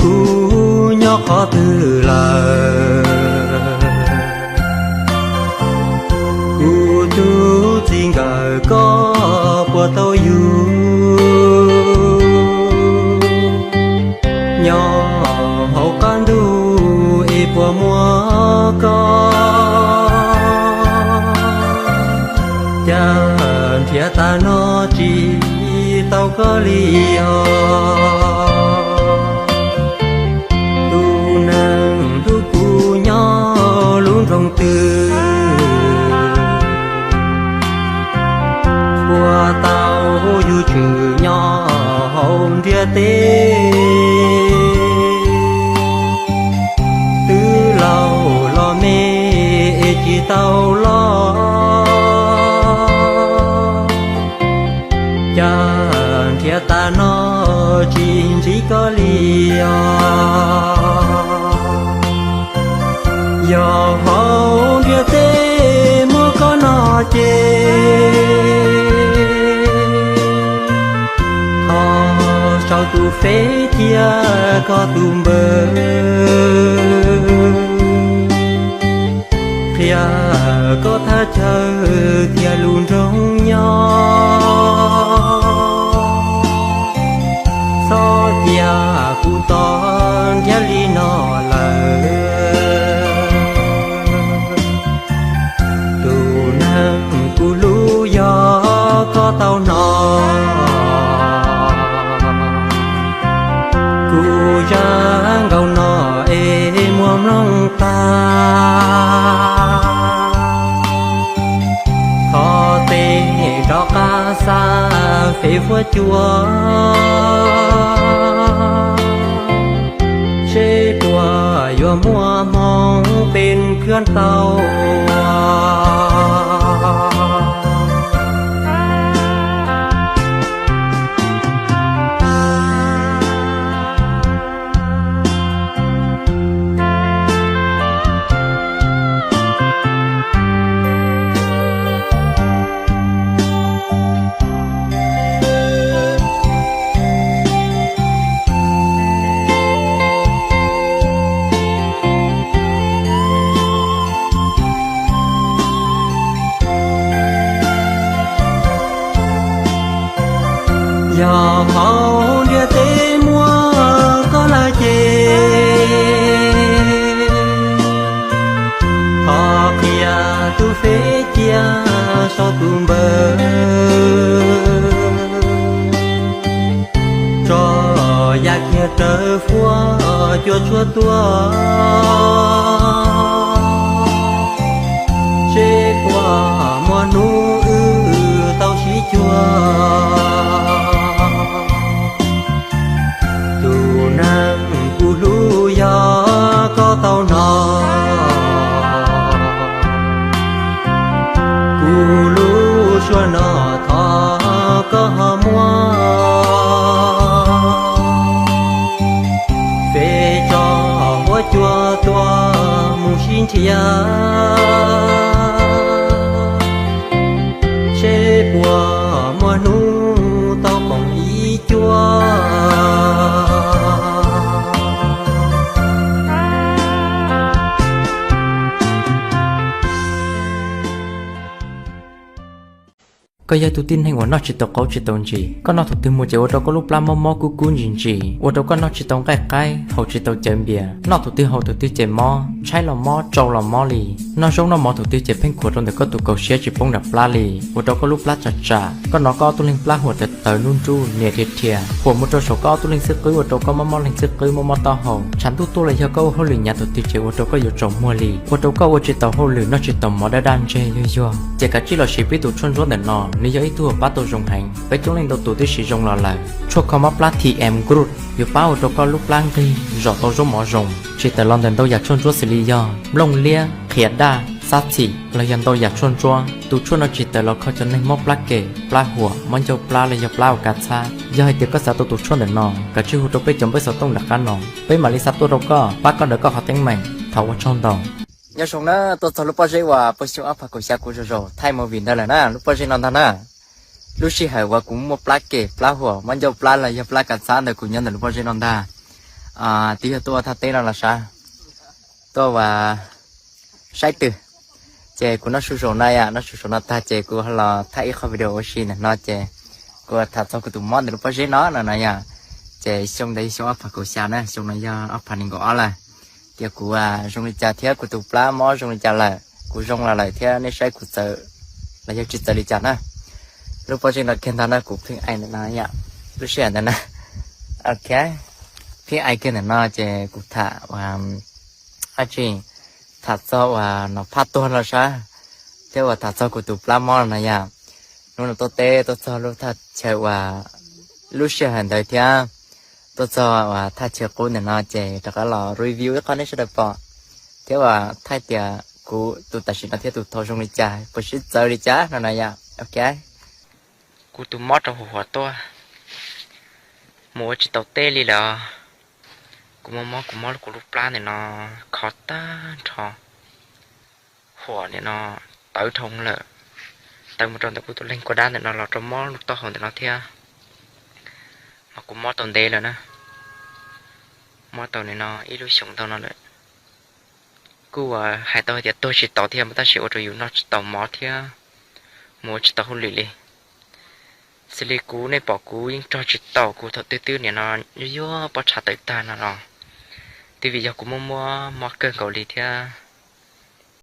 Kuv nyob qhov twg lawm? Kuv tus txij nkawm koj puas tau yug? Nyob hauv qab ntuj es puas muaj koj? Cas nrhiav tas no tsis tau koj li os? Tus neeg hlub kuv nyob lub nroog twg? Puas tau yug tshwm nyob hauv ntiaj teb? Twb laus los me es tsis tau loj, cas nrhiav tas no tsis ntsib koj li os? Yog hauv ntiaj teb muaj koj no ces, thov sau tus fej thiab koj tus npawb, qhia koj thaj chaw thiab lub nroog nyob. Txhob cia kuv tos nrhiav li no lawm. Tus neeg kuv hlub yog koj tau hnov, kuv zaj nkauj no es muaj mloog tag. Thov tej rov qab xa fej huab cua, seb puas yuav muaj hmoo peb khwv tau. Yog hauv ntiaj teb muaj koj lawm ces, thov qhia tus fej cia sau tus npawb, tso yam kiag rawv huab cua tshuaj tuaj, seb puas muaj hnub wb tau sib cuag. Tus neeg kuv hlub yog koj tau hnov, kuv lub suab no thov koj ho muab fej tso huab cua tuaj mus sib nrhiav, seb puas muaj hnub tau koom ib cuab. Koj yog tus tib neeg uas noj tsis tau qaub tsis tau ntsis, koj noj thaum twg mus ces ua rau koj lub plab mob mob kub kub ntsis ntsis, ua rau koj noj tsis tau nqaij qaib, haus tsis tau cawv npias, noj thaum twg haus thaum twg ces mob, tshaib los mob, tsau los mob li. Noj zaub noj mov thaum twg ces pheej khuam rau ntawm koj tus kaus siab tsis poob nram plab li, ua rau koj lub plab tsam tsam. Koj hnov koj ob tug leeg plab huam tawv tawv nruj nruj nias dhia dhia, huam mus rau saum koj ob tug leeg xwb qwb ua rau koj mob mob leeg xwb qwb mob mob taub hau. Tshav ntuj tuaj los yog koj ua hauj lwm hnyav thaum twg ces ua rau koj yuav tsaus muag li, ua rau koj ua tsis tau hauj lwm noj tsis tau mov daj daj ntseg yuag yuag. Ces kav tsij los siv peb tus tshuaj ntsuab ntawm no, nws yog ib tug uas pab tau zoo heev, peb coob leej ntau tus twb siv zoo los lawm. Tshuaj kho mob plab T M Group yuav pab ua rau koj lub plab nqig zom tau zaub mov zoo. Tsis tawm los ntawm ntau yam tshuaj ntsuab xws li yog nplooj liab, qhiav daj, xab txhim los yog ntau yam tshuaj ntsuab. Tus tshuaj no tsis tawm los kho cov neeg mob plab kem, plab huam, mob ncauj plab los yog plab ua kav txhab. Yog hais tias koj xav tau tus tshuaj ntawm no, kav tsij hu rau peb cov npawb xov tooj nram qab no, peb mam li xa tuaj rau koj, pab koj daws koj qhov teeb meem. Thov ua tsaug ntau. Nyob zoo na, tuaj txog lub pob zeb uas pawg xyoo ob phav kaum xya kuv zaum zaum thaij movie ntawd lawm na, lub pob zeb no ntag na. Lub sij hawm uas kuv muaj plab kem, plab huam, mob ncauj plab los yog plab kav txhab ntawd kuv nyob ntawm lub pob zeb no ntag. Twb yog tuaj ua thaj teb no los sav, tuaj ua saib twg. Ces kuv noj su zaum no yom, noj su zaum no tag ces kuv los thaij ib qho video ua si ntawm no ces kuv tham txog kuv tus mob ntawm lub pob zeb no no no yom. Ces xyoo ntawd yog xyoo ob phav kaum xya na, xyoo no yog ob phav nees nkaum ob lawm. Tias kuv zoo li cas thiab kuv tus plab mob zoo li cas lawm, kuv zoo los lawm thiab nej saib kuv txawv los yog tsis txawv li cas na. Lub pob zeb no kiag ntag na, kuv pheej aim ntawm no yom, lub sij hawm ntawd na. Ok, pheej aim kiag ntawm no ces kuv tham ua dab tsi, tham txog uas nws phaj tuag no sav, thiab uas tham txog kuv tus plab mob no yom. Hnub no tuaj teb tuaj txog lub thaj chaw uas lub sij hawm ntawd thiab tuaj txog uas thaj chaw qub ntawm no ces rov qab los review ib qho nej sawv daws pom, thiab uas thaij tias kuv tus tam sim no thiab tus thaum zoo li cas, puas sib txawv li cas no na yom. Ok, kuv tus mob rau huv huam tuaj, mus ua tsis tau teb li lawm. Kuv mob mob, kuv mob kuv lub plab ntawm no khov tag nrho, huam nim no tawv dhau lawm, tawv mus rau ntawm kuv tus leeg kua dab ntawm no los rau mob lub taub hau ntawm no thiab. Mas kuv mob tau ntev lawm na, mob tau nim no ib lub xyoos ntau no lawm. Kuj uas hais tau hais tias tuag tsis tau thiab mas tab sis ua rau yus noj tsis tau mov thiab mus ua tsis tau hauj lwm li. Xws li kuv, nej pom kuv yeej rog tsis tau, kuv thaum twg twb nim no yuag yuag pob tshav tawm tag no los twb vim yog kuv muaj muaj mob kawg nkaus li thiab.